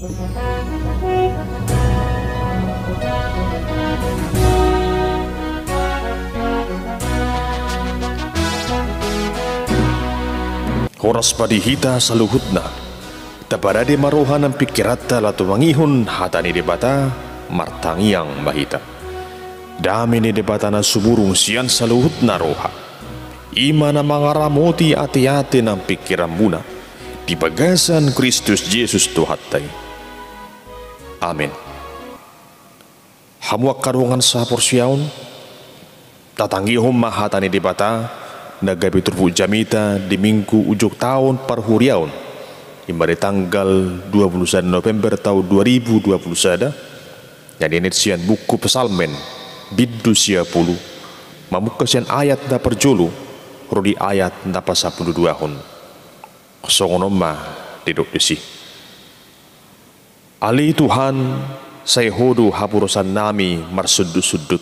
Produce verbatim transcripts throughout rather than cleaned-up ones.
Horas ma di hita saluhutna. Taparade ma roha nang pingkiranta laho tumangihon hata ni Debata. Martangiang ma hita. Dame ni Debata na sumurung sian saluhutna roha, i ma na mangaramoti ateate nang pingkiranmuna di bagasan Kristus Jesus Tuhanta i. Amen. Hamu angka dongan sahaporseaon, tatangihon ma hata ni Debata na gabe turpuk jamita di Minggu ujung taon parhuriaon, i ma di tanggal dua puluh sada November taon dua ribu dua puluh sada, na niennet sian buku Psalmen, bindu sia pulu, mamungka sian ayat na parjolo ro di ayat na pasampuluduahon. Songon on ma didok disi. Ale Tuhan, sai Ho do haporusannami marsundutsundut.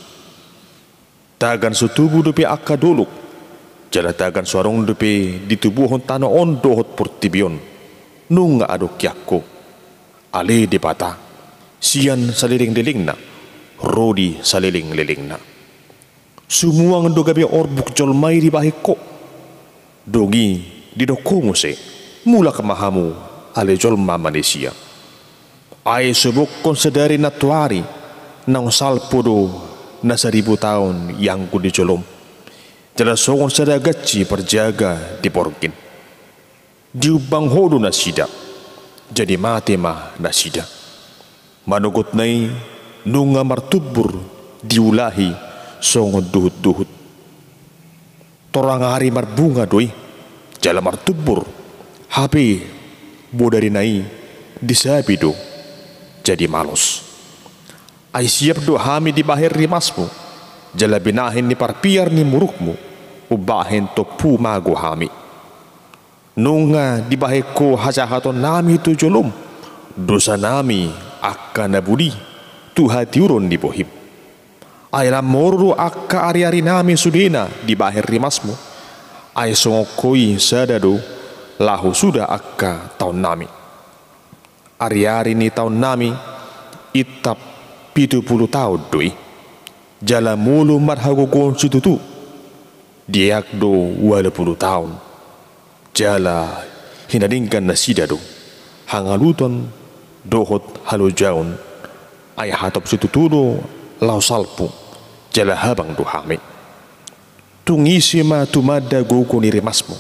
Tagan so tubu dope angka dolok, jala tagan so adong dope ditubuhon tano on dohot portibi on, nunga adong hian Ho, ale Debata, sian salelenglelengna ro di salelenglelengna. Sumuang do gabe orbuk jolma i dibahen Ho. Dung i didok Ho muse, mulak ma hamu, ale jolma manisia. Ai sobokhon sadari nantoari, naung salpu do na saribu taon ianggo di jolom, jala songon sada gansi parjaga di borngin. Diumbang Ho do nasida, jadi mate ma nasida. Manogotna i nunga martumbur diulahi songon duhutduhut. Torang ari marbunga do i, jala martumbur, hape bodarina i disabi do, jadi malos. Ai siap do hami dibahen rimasmu, jala binahen ni parpiar ni murukmu, umbahen tompu mago hami. Nunga dibahen Ho hajahatonnami tu jolom, dosanami angka na buni tu hatiuron ni bohim. Ai lam moru do angka ariarinami sudena dibahen rimasmu, ai songon Ho i sada do laho suda angka taonnami. Ariari ni taonnami intap pitu pulu taon do i, jala molo marhagogoon situtu, dieak do ualu pulu taon. Jala hinadenggan nasida do hangaluton dohot halojaon, ai hatop situtu do laho salpu, jala habang do hami. Tung ise ma tumanda gogo ni rimasmu,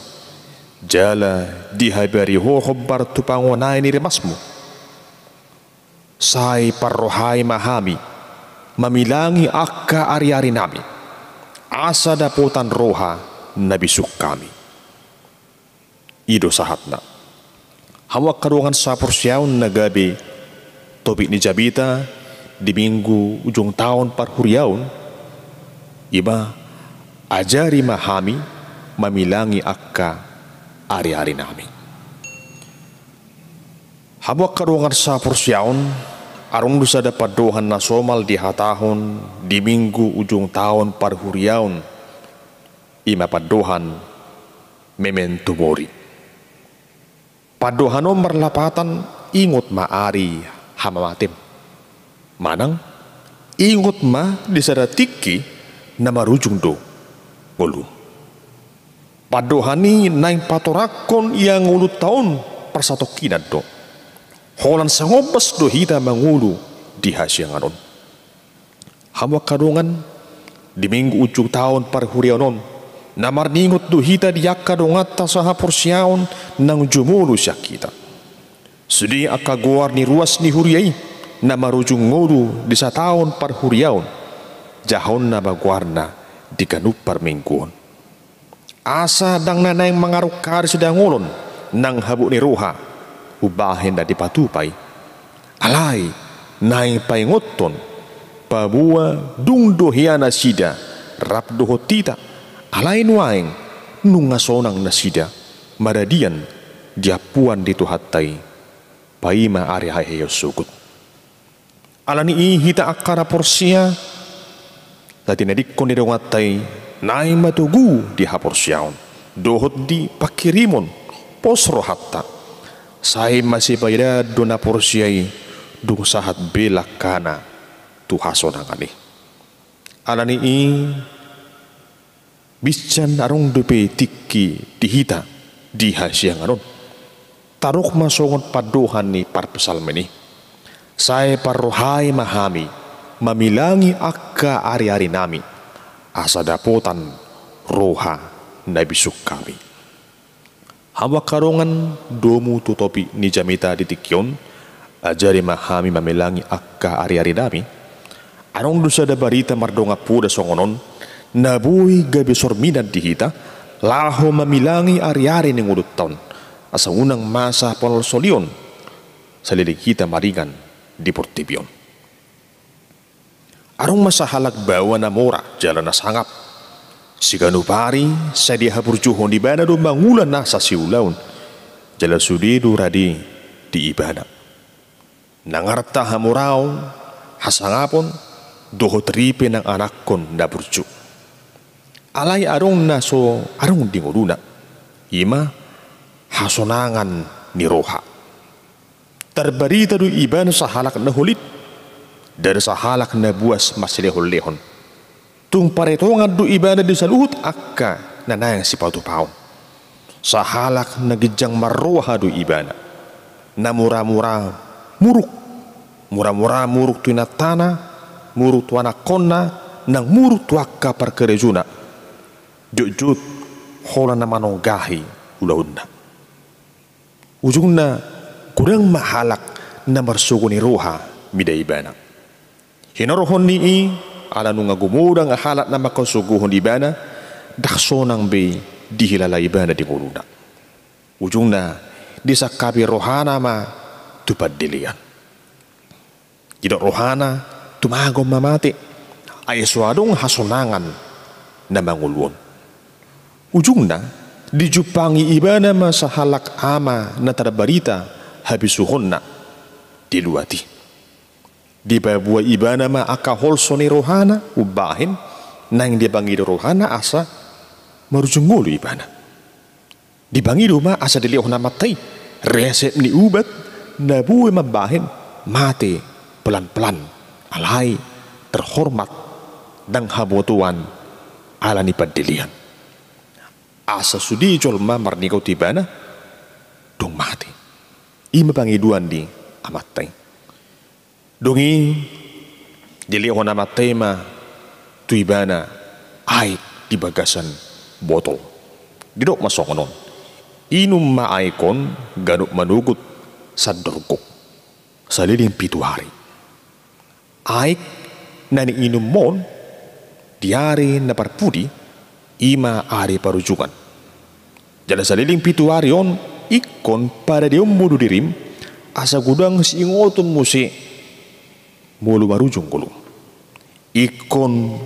jala dihabari Ho hombar tu pangonai ni rimasmu? Sai parrohai ma hami mamilangi angka ariarinami, asa dapotan roha na bisuk hami. I do sahatna. Hamu angka dongan saporseaon na gabe topik ni jamita di minggu ujung taon parhuriaon, i ma, ajari ma hami mamilangi angka ariarinami. Hamu angka dongan saporseaon, adong do sada pandohan na somal dihatahon di minggu ujung taon parhuriaon, i ma pandohan Memento Mori. Pandohan on marlapatan, ingot ma ari hamamatem. Manang, ingot ma di sada tingki na marujung do ngolum. Pandohan i naeng patorangkon ia ngolunta on parsatongkinan do. Holan sangombas do hita mangolu di hasiangan on. Hamu angka dongan, di minggu ujung taon parhuriaon on, na marningot do hita di angka donganta sahaporseaon naung jumolo sian hita. Sude angka goar ni ruas ni huria i, na marujung ngolu di sataon parhuriaon, jahonna ma goarna di ganup parmingguon. Asa ndang na naeng mangarungkari sidangolon nang habot ni roha, umbahen na dipatupa i. Alai, naeng paingothon, paboa dung do hea nasida, rap dohot hita, alai nuaeng, nunga sonang nasida, maradian, di ampuan ni Tuhanta i, paima ari haheheon sogot. Alani i hita angka na porsea, na tinadingkon ni donganta i, naeng ma togu di haporseaon, dohot di panghirimon, pos rohanta. Sai masipaidaan do na porsea i, dung sahat be langkana tu hasonangan i. Alani i, binsan adong dope tingki di hita di hasiangan on. Tadok ma songon pandohan ni parpsalmen i: Sai parrohai ma hami mamilangi angka ariarinami, asa dapotan roha na bisuk hami. Hamu angka dongan, domu tu topik ni jamita di tingki on, ajari ma hami mamilangi angka ariarinami. Adong do sada barita mardongan poda songon on, na boi gabe sorminan di hita, laho mamilangi ariari ni ngolunta on, asa unang masa panolsolion saleleng hita maringan di portibi on. Adong ma sahalak baoa na mora jala na sangap. Siganup ari sai dihaburjuhon ibana do mangula nasa siulaon, jala sude do rade di ibana. Nang arta hamoraon, hasangapon, dohot ripe nang anakkon na burju. Alai adong na so adong di ngoluna, i ma hasonangan ni roha. Tarbarita do ibana sahalak na holin, ndada sahalak na buas marsilehonlehon. Tung paretongan do ibana di saluhut angka na naeng sipatupaon. Sahalak na ginjang marroha do ibana, na muramura muruk, muramura muruk tu inantana, muruk tu anakkonna, nang muruk tu angka parkarejona. Jotjot holan na manonggahi ulaonna. Ujungna, godang ma halak na marsogo ni roha mida ibana. Hinorhon ni i, ala nunga gumodang halak na mangkasogohon ibana, ndang sonang be dihilala ibana di ngoluna. Ujungna, disangkapi rohana ma tu pandelean. Didok rohana, tumagon ma mate, ai so adong hasonangan na mangolu on. Ujungna, dijumpangi ibana ma sahalak ama na tarbarita habisuhonna di luat i. Dipaboa ibana ma angka holso ni rohana umbahen naeng dipangido rohana asa marujung ngolu ibana. Dipangido ma asa dilehon amanta i resep ni ubat na boi mambahen mate pelan-pelan, alai terhormat, ndang habotoan ala ni pandelean. Asa sude jolma marnigau tu ibana dung mate. I ma pangidoan ni amanta i. Dung i, dilehon amanta i ma tu ibana aek di bagasan botol. Didok ma songon on: Inum ma aek on ganup manogot sandor gok, saleleng pitu ari. Aek na niinumon di ari na parpudi, i ma ari parujungan. Jala saleleng pitu ari on, ingkon padadeonmu do dirim, asa godang siingoton muse molo marujung ngolum. Ingkon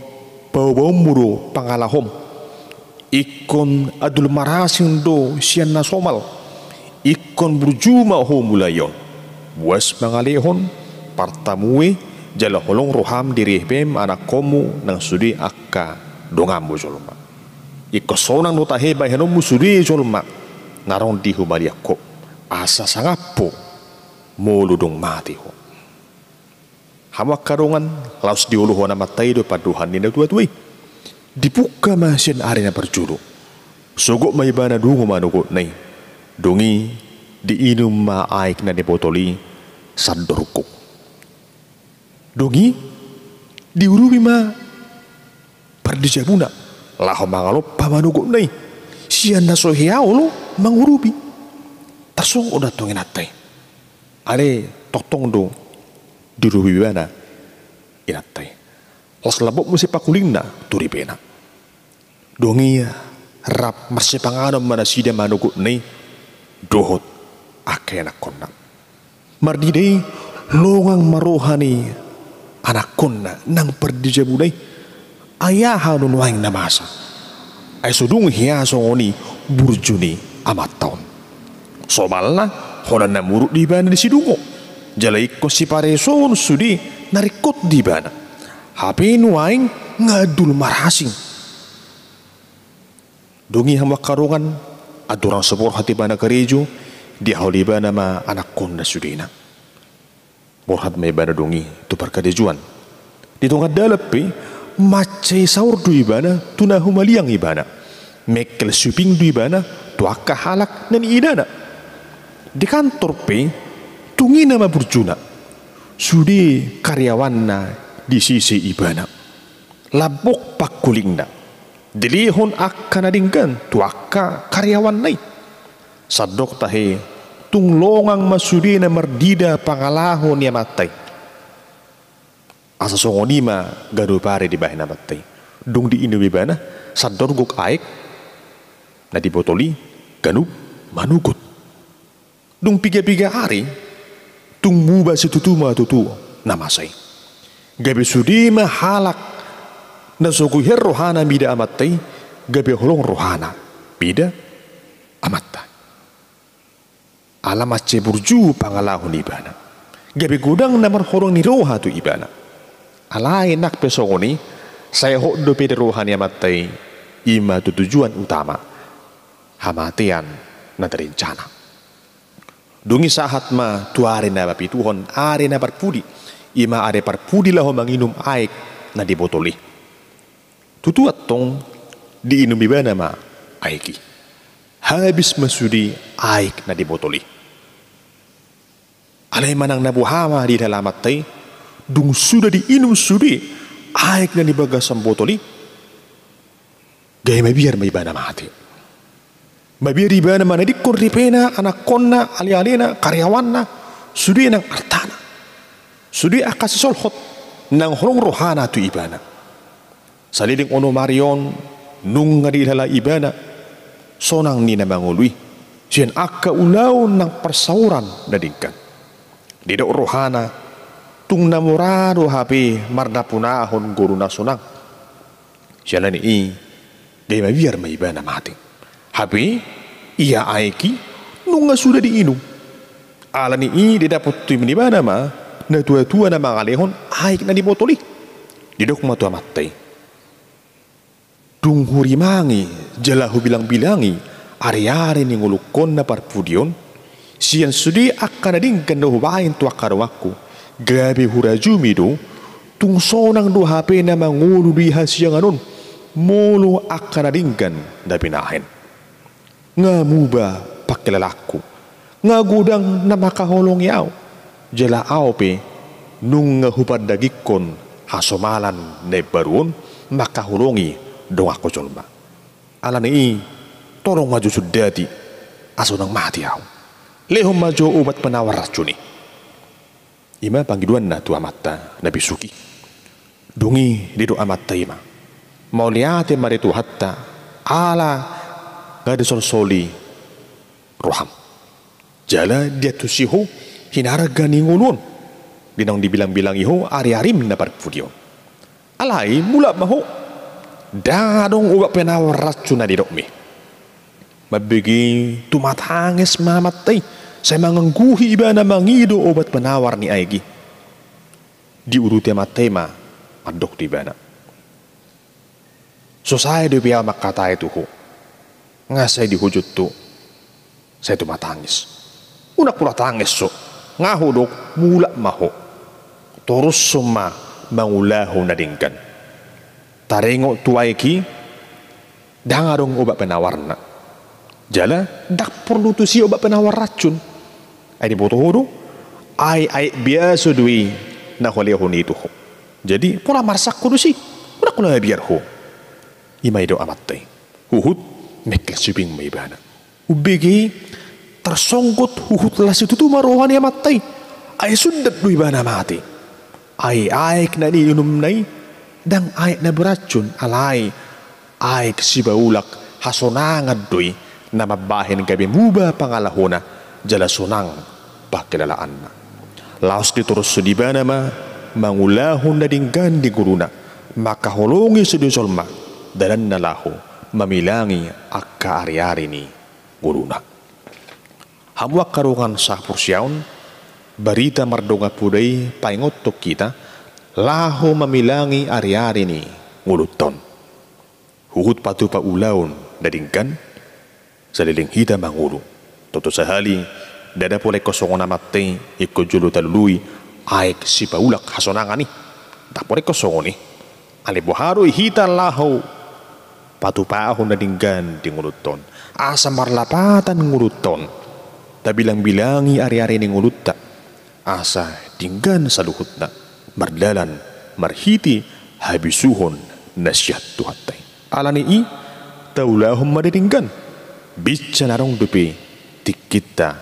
paobaonmu do pangalahom. Ingkon andul marasing do sian na somal. Ingkon burju ma ho mulai on. Buas mangalehon, partamue, jala holong roham di rihepem, anakkonmu, nang sude angka donganmu jolma. Ingkon sonang do tahe bahenonmu sude jolma na adong di humaliangkon, asa sangap ho molo dung mate ho. Hamu angka dongan, laos diulohi amanta i do pandohan ni natuatua i. Dipungka ma sian ari na parjolo. Sogot ma ibana dungo manogotna i. Dung i diinum ma aek na nibotol i sandor gok. Dung i diurupi ma pardijabuna laho mangalompa manogotna i. Sian na so hea olo mangurupi. Tarsongon do antong inanta i. Alai tongtong do diurupi ibana inanta i. Laos lambok muse pangkulingna tu ripena. Dung i rap marsipanganon ma nasida manogotna i dohot angka anakkonna. Marnida i longang ma roha ni anakkonna nang pardijabuna i. Ai aha do nuaeng na masa? Ai so dung hea songon i burju ni amanta on. Somalna, holan na muruk do ibana di sidung on. Jala ingkon siparesoon sude na ringkot di ibana. Hape nuaeng nga andul marasing. Dung i hamu angka dongan, andorang so borhat ibana karejo, Diaholi ibana ma anakkonna sudena. Borhat ma ibana dung i tu parkarejoan. Di tonga dalan pe, mansai saor do ibana tu na humaliang ibana. Mengkel siping do ibana tu angka halak na niidana. Di kantor pe, tung i nama burjuna. Sude karyawanna disise ibana. Lambok pangkulingna. Dilehon angka na denggan tu angka karyawanna i. Sandok tahe, tung longang ma sudena marnida pangalaho ni amanta i. Asa songon i ma ganup ari dibahen amanta i. Dung diinum ibana, sandok aek na di botol i ganup manugut. Dung piga-piga ari, tung muba situtu ma tutu na masa i. Gabe sude ma halak na so goihan rohana mida amanta i, gabe holong rohana mida amanta. Ala mansai burju pangalaho ni ibana. Gabe godang na marholong ni roha tu ibana. Alai nang pe songon i, sai hot dope di roha ni amanta i, i ma tu tujuan utama, hamatean na tarencana. Dung i sahat ma tu ari na papituhon, ari na parpudi, i ma ari parpudi laho manginum aek na di botol i. Tutu antong diinum ibana ma aek i. Habis ma sude aek na di botol i. Alai manang na boha ma diida amanta i, dung suda diinum sude aek na di bagasan botol i, gabe mabiar ma ibana mate. Mabiar ibana manadingkon ripena, anakkonna, alealena, karyawanna, sude nang artana. Sude angka sisolhot nang holong rohana tu ibana. Saleleng onom ari on nunga diida ibana sonang ni na mangolu i, sian angka ulaon nang parsaoran na denggan. Didok rohana, tung na mora do hape marnapunahon ngolu na sonang. Siala ni i, gabe mabiar ma ibana mate. Hape, ia aek i nunga suda diinum. Ala ni i didapot tu ibana ma natuatua na mangalehon aek na di botol i. Didok ma tu amanta i, dung hurimangi jala hubilangbilangi ariari ni ngolungkon na parpudi on, sian sude angka na denggan na hubahen tu angka donganku, gabe hurajumi do, tung sonang do hape na mangolu di hasiangan on, molo angka na denggan na binahen. Nga muba pangkilalaanku, nga godang na mangkaholongi ahu, jala ahu pe nunga hupandagingkon hasomalan na imbaru on mangkaholongi donganku jolma. Ala ni i, tolong ma jo sundati, asa unang mate ahu. Lehon ma jo obat penawar racun i. I ma pangidoanna tu amanta na bisuk i. Dung i didok amanta i ma, mauliate ma di Tuhanta, ala nga disolsoli roham. Jala diantusi ho hinarga ni ngolu on, di naung dibilangbilangi ho ariarim na parpudi on. Alai mulak ma ho, ndang adong obat penawar racun na didokmi. Mambege i tumatangis ma amanta i, sai mangangguhi ibana mangido obat penawar ni aek i. Diuduti amanta i ma, mandok tu ibana, so sae dope ahu mangkatai tu ho, nga sai di hujuthu, sai tumatangis. Unang pola tangis ho, nga hudok mulak ma ho. Torushon ma mangulahon na denggan. Taringot tu aek i, ndang adong obat penawarna. Jala ndang porlu tusi obat penawar racun. Ai diboto ho do, ai aek biasa do i na hulehon i tu ho. Jadi pola marsak ho do si, unang pola mabiar ho. I ma didok amanta i. Huhut mengkel siping ma ibana. Umbege i tarsonggot huhut las situtu ma roha ni amanta i. Ai sundat do ibana mate. Ai aek na niinumna i ndang aek na beracun, alai aek sibaulak hasonangan do i na mambahen gabe muba pangalahona jala sonang pangkilalaanna. Laos ditorushon ibana ma mangulahon na denggan di ngoluna, mangkaholongi sude jolma dalanna laho mamilangi angka ariari ni ngoluna. Hamu angka dongan sahaporseaon, barita mardongan poda i paingothon hita laho mamilangi ariari ni ngolunta on. Huhut patupa ulaon na denggan saleleng hita mangolu. Toto sahali Ndada pola ingkon songon amanta i ingkon jolo talului aek sipaulak hasonangan i. Ndada pola ingkon songon i. Alai boha do hita laho patupahon na denggan di ngolunta on, asa marlapatan ngolunta on, tabilangbilangi ariari ni ngolunta, asa denggan saluhutna mardalan marhite habisuhon na sian Tuhanta i. Alani i, taulahon ma na denggan, binsan adong dope tingkinta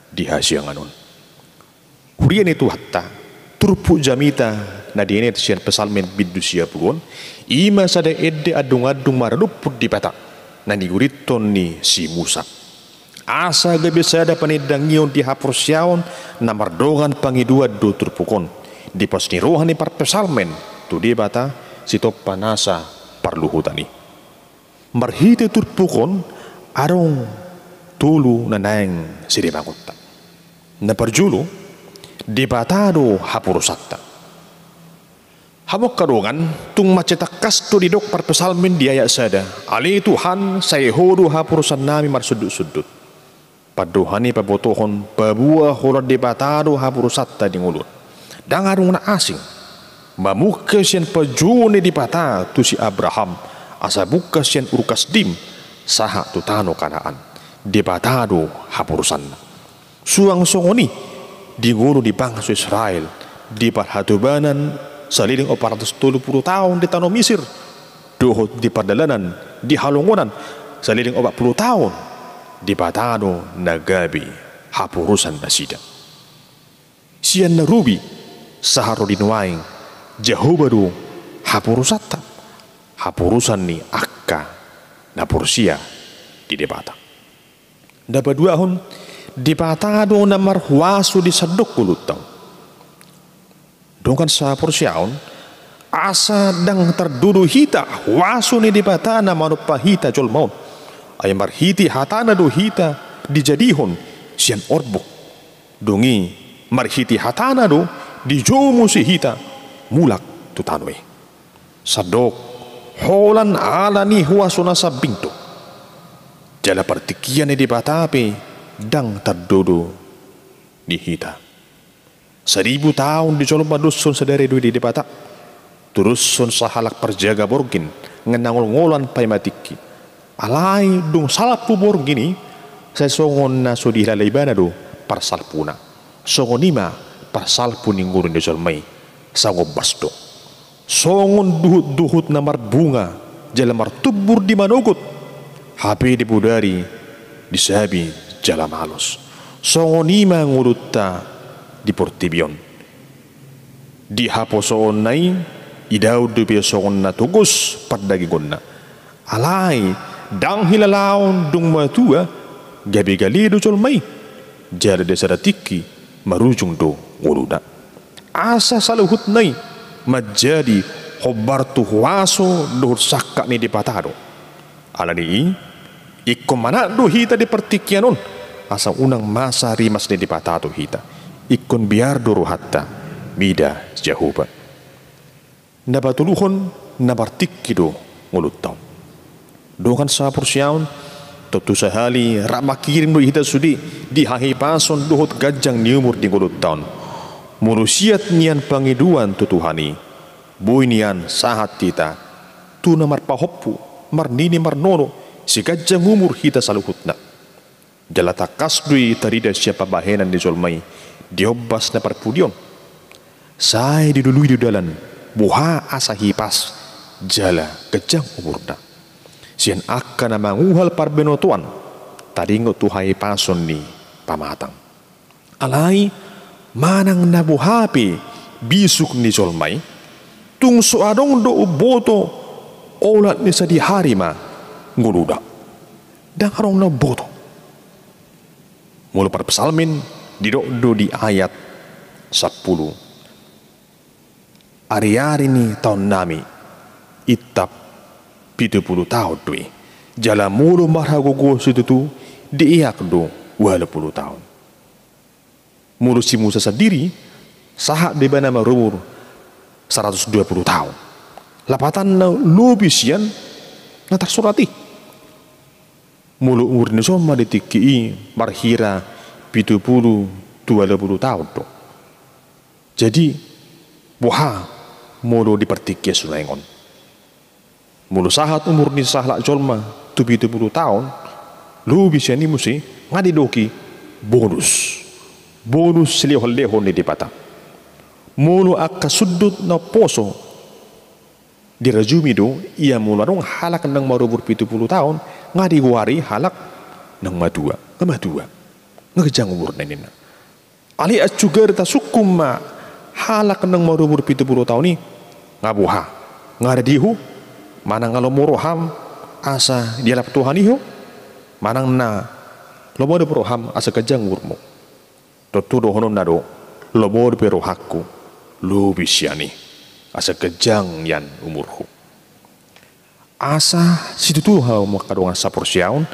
di hasiangan on. Huria ni Tuhanta, turpuk jamita na dienet sian Psalmen bindu sia pulu on, i ma sada ende andungandung maradophon Debata na nigurithon ni si Musa. Asa gabe sada panindangion di haporseaon na mardongan pangidoan do turpuk on, di pos ni roha ni parpsalmen tu Debata, sitompa nasa parluhutan i. Marhite turpuk on adong tolu na naeng sidebangonta. Na parjolo, Debata do haporusanta. Hamu angka dongan, tung mansai tangkas do didok parpsalmen di ayat sada: Ale Tuhan, sai Ho do haporusannami marsundutsundut. Pandohan i pabotohon paboa holan Debata do haporusanta di ngolu on. Ndang adong na asing. Mamungka sian panjouon ni Debata tu si Abraham, asa mungka sian Ur Kasdim sahat tu tano Kanaan, Debata do haporusanna. Suang songon i di ngolu ni bangso Israel di parhatobanan saleleng opat ratus tolu pulu taon di tano Misir, dohot di pardalanan di halongonan saleleng opat pulu taon, Debata do na gabe haporusan nasida. Sian na robi sahat ro di nuaeng, Jahowa do haporusanta, haporusan ni angka na porsea di Debata. Na paduahon, Debata do na marhuaso di sandok ngolunta on. Dongan sahaporseaon, asa ndang tardodo hita huaso ni Debata na manompa hita jolma on. Ai marhite hatana do hita dijadihon sian orbuk. Dung i marhite hatana do dijou muse hita mulak tu tano i. Sandok, holan ala ni huasona sambing do. Jala partingkian ni Debata pe ndang tardodo di hita. Saribu taon dijolma doshon sadari do di Debata. Tudoshon sahalak parjaga borngin, ngenangol-ngolan paima tingki. Alai dung salpu borngin i, sai songon na so dihilala ibana do parsalpuna. Songon i ma parsalpu ni ngolu ni jolma i, sangombas do. Songon duhut-duhut na marbunga jala martumbur di manogot, hape dibodari disabi jala malos. Songon i ma ngolunta di portibi on. Di haposoonna i, idaon dope songon na togos pardagingonna. Alai ndang hilalaon dung matua, gabe gale do jolma i. Jala di sada tingki marujung do ngoluna. Asa saluhutna i manjadi hombar tu huaso dohot sangkap ni Debata do. Alani i, ingkon manat do hita di partingkian on, asa unang masa rimas ni Debata tu hita. Ingkon biar do rohanta mida Jahowa. Na patoluhon, na martingki do ngolunta on. Dongan sahaporseaon, tontu sahali rap mangkirim do hita sude di hahipason dohot ganjang ni umur di ngolunta on. Molo siat nian pangidoan tu Tuhan i, boi nian sahat hita tu na marpahompu, marnini marnono, siganjang umur hita saluhutna. Jala tangkas do i tarida sian pambahenan ni jolma i di ombas na parpudi on. Sai dilului do dalan, boha asa hipas jala ganjang umurna. Sian angka na manguhal parbinotoan, taringot tu hahipason ni pamatang. Alai manang na boha pe bisuk ni jolma i, tung so adong do umboto, olat ni sadihari ma ngoluna. Ndang adong na umboto. Molo parpsalmen didok do di ayat sampulu: Ariari ni taonnami intap pitu pulu taon do i. Jala molo marhagogoon situtu, dieak do ualu pulu taon. Molo si Musa sandiri, sahat do ibana marumur saratus dua pulu taon. Lapatanna lobi sian na tarsurat i. Molo umur ni jolma di tingki i marhira pitu pulu tu ualu pulu taon do. Jadi, boha molo di partingkian sude on? Molo sahat umur ni sahalak jolma tu pitu pulu taon, lobi sian i muse, nga didok i bonus. Bonus silehon-lehon ni Debata. Molo angka sundut na poso, dirajumi do, ia molo adong halak naung marumur pitu pulu taon, nga digoari halak naung matua, nga matua, nga ganjang umurna ninna. Alai ancuga tasungkun ma halak naung marumur pitu pulu taon i, nga boha, nga rade ho, manang nga lomo roham asa dialap Tuhan i ho, manang na lomo do roham asa ganjang umurmu. Tontu dohononna do, lomo dope rohangku, lobi sian i, asa ganjang nian umurhu. Asa situtu hamu angka dongan saporseaon,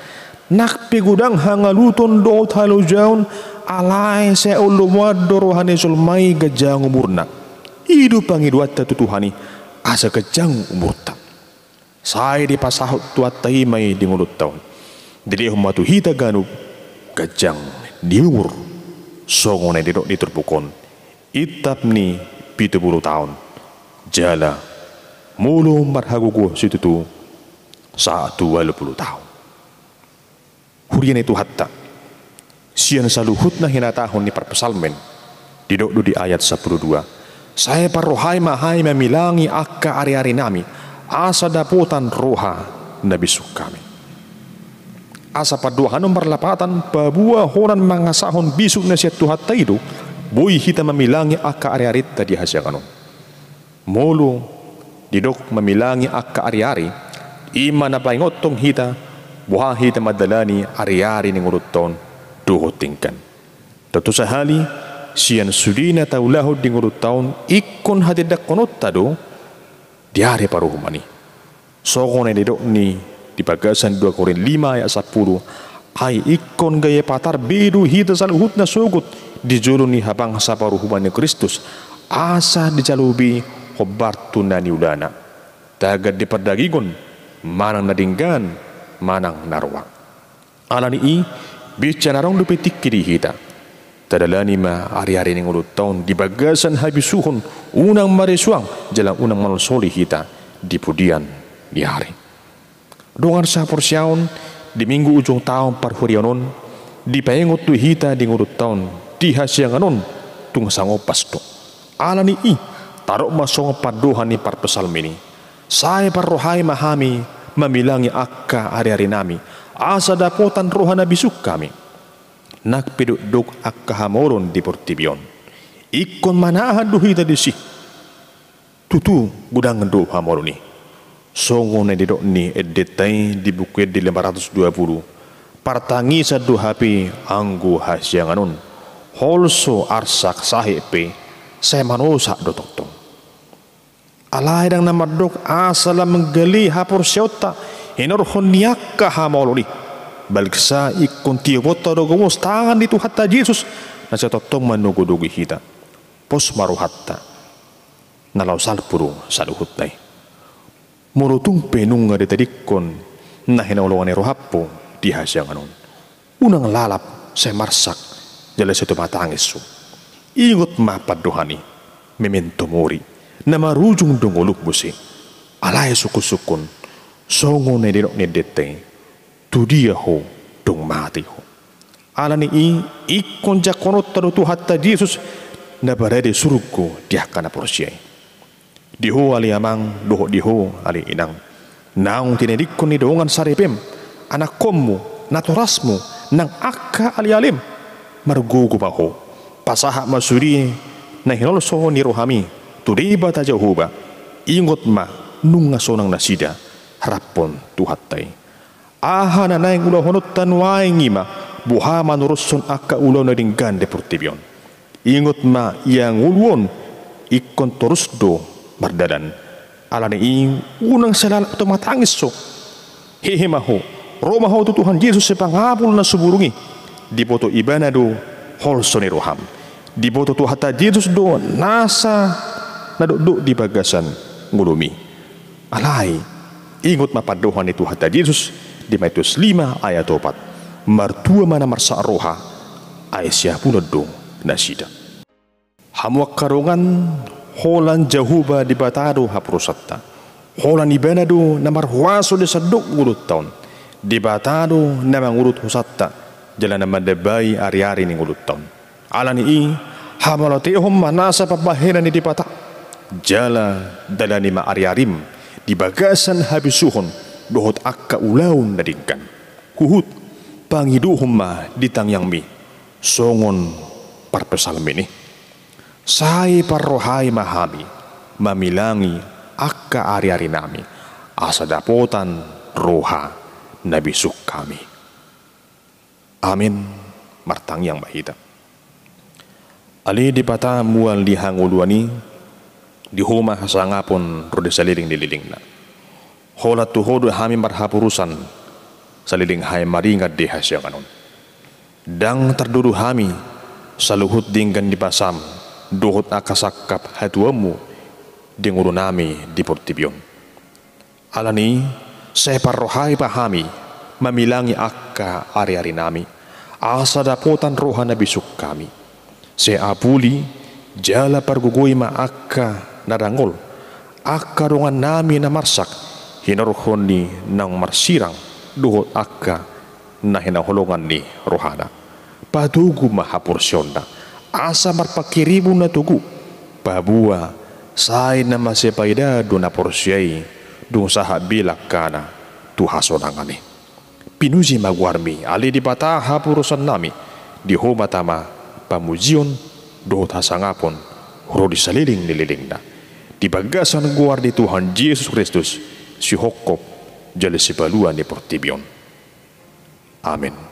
nang pe godang hangaluton dohot halojaon, alai sai lomoan do roha ni jolma i ganjang umurna. I do pangidoanta tu Tuhan i, asa ganjang umurta. Sai dipasahat Tuhanta i ma i di ngolunta on. Dilehon ma tu hita ganup ganjang ni umur. Songon na nidok ni turpuk on, intap ni pitu pulu taon. Jala molo marhagogoon situtu sahat tu ualu pulu taon. Huria ni Tuhanta, sian saluhutna hinatahon ni parpsalmen, didok do di ayat sampulu dua, sai parrohai ma hami mamilangi angka ariarinami, asa dapotan roha na bisuk hami. Asa pandohan on marlapatan paboa holan mangasahon bisuk na sian Tuhanta i do, boi hita mamilangi angka ariarinta di hasiangan on. Molo didok mamilangi angka ariari, i ma na paingothon hita, boha hita mandalani ariari ni ngolunta on dohot denggan. Tontu sahali, sian sude na taulahon di ngolunta on, ingkon hatindangkononta do di ari paruhuman i. Songon na nidok ni di bagasan dua Korint lima ayat sampulu, ai ingkon gabe patar be do hita saluhutna sogot di jolo ni habangsa paruhuman ni Kristus, asa dijalo be hombar tu na niulana, tagan di pardagingon, manang na denggan, manang na roa. Alani i, binsan adong dope tingki di hita, tadalani ma ariari ni ngolunta on di bagasan habisuhon, unang marisuang jala unang manolsoli hita di pudian ni ari. Dongan saporseaon, di minggu ujung taon parhuriaon on, dipaingot do hita di ngolunta on di hasiangan on tung sangombas do. Alani i, tadok ma songon pandohan ni parpsalmen i, sai parrohai ma hami mamilangi angka ariarinami, asa dapotan roha na bisuk hami. Nang pe dokdok angka hamaolon di portibi on, ingkon manahan do hita disi. Tutu godang do hamaolon i. Songon na nidok ni endenta i di Buku Ende lima ratus dua pulu, partangisan do hape anggo hasiangan on, holso arsak sahit pe, sai manosak do tongtong. Alai ndang na mandok asa lam manggale haporseaonta hinorhon ni angka hamaolon i. Baliksa ingkon tioponta do gomos tangan ni Tuhanta Jesus, na sai tongtong manogonogi hita. Pos ma rohanta, na laho salpu do saluhutna i. Molo tung pe nunga ditadingkon na hinaholongan ni rohampu di hasiangan on, unang lalap sai marsak jala sai tumatangis ho. Ingot ma pandohan i, memento mori, na marujung do ngolum muse. Alai sungkunsungkun, songon na nidok ni endenta i, tu dia ho dung mate ho? Alani i, ingkon jangkononta do Tuhanta Jesus na barade surgo di angka na porsea i. Di ho ale amang dohot di ho ale inang, naung tinadingkon ni dongan saripem, anakkonmu, natorasmu, nang angka alealem, margogo ma ho, pasahat ma sude na hinolso ni rohami tu Debata Jahowa. Ingot ma, nunga sonang nasida, raphon Tuhanta i. Aha na naeng ulahononta nuaeng i ma, boha manorushon angka ulaon na denggan di portibi on. Ingot ma ia ngolu on, ingkon torus do mardalan. Alani i, unang sai lalap tumatangis ho. Hehe ma ho, ro ma ho tu Tuhan Jesus sipangapul na so burung i. Diboto Ibana do holso ni roham. Diboto Tuhanta Jesus do nasa na dokdok di bagasan ngolumi. Alai, ingot ma pandohan ni Tuhanta Jesus di Matius lima ayat opat. Martua ma na marsak roha, Ai siapulan do nasida. Hamu angka dongan, holan Jahowa Debata do haporusanta. Holan Ibana do na marhuaso di sandok ngolunta on. Debata do na mangudut hosanta jala na mandambai ariari ni ngolunta on. Ala ni i, hamauliatehon ma nasa pambahenan ni Debata jala dalani ma ariarim di bagasan habisuhon dohot angka ulaon na denggan. Huhut pangidohon ma di tangiangmi songon parpsalmen i. Sai parrohai ma hami mamilangi angka ariarinami, asa dapotan roha na bisuk hami. Amen. Martangiang ma hita. Ale Debata mual di hangoluan i, di Ho ma hasangapon ro di saleleng ni lelengna. Holan tu Ho do hami marhaporusan, saleleng hami maringan di hasiangan on. Ndang tardudu hami saluhut denggan ni basam dohot angka sangkap hatuaonmu di ngolunami di portibi on. Ala ni i, sai parrohai ma hami mamilangi angka ariarinami, asa dapotan roha na bisuk hami. Sai apuli jala pargogoi ma angka na dangol, angka dongannami na marsak hinorhon ni naung marsirang dohot angka na hinaholongan ni rohana. Patogu ma haporseaonna asa marpanghirimon na togu, paboa sai na mansai paida do na porsea i dung sahat be langkana tu hasonangan i. Pinuji ma goarmi ale Debata haporusannami, di Ho ma tama pamujion dohot hasangapon ro di saleleng ni lelengna. Di bagasan goar ni Tuhan Jesus Kristus, sihophop jala sipalua ni portibi on. Amen.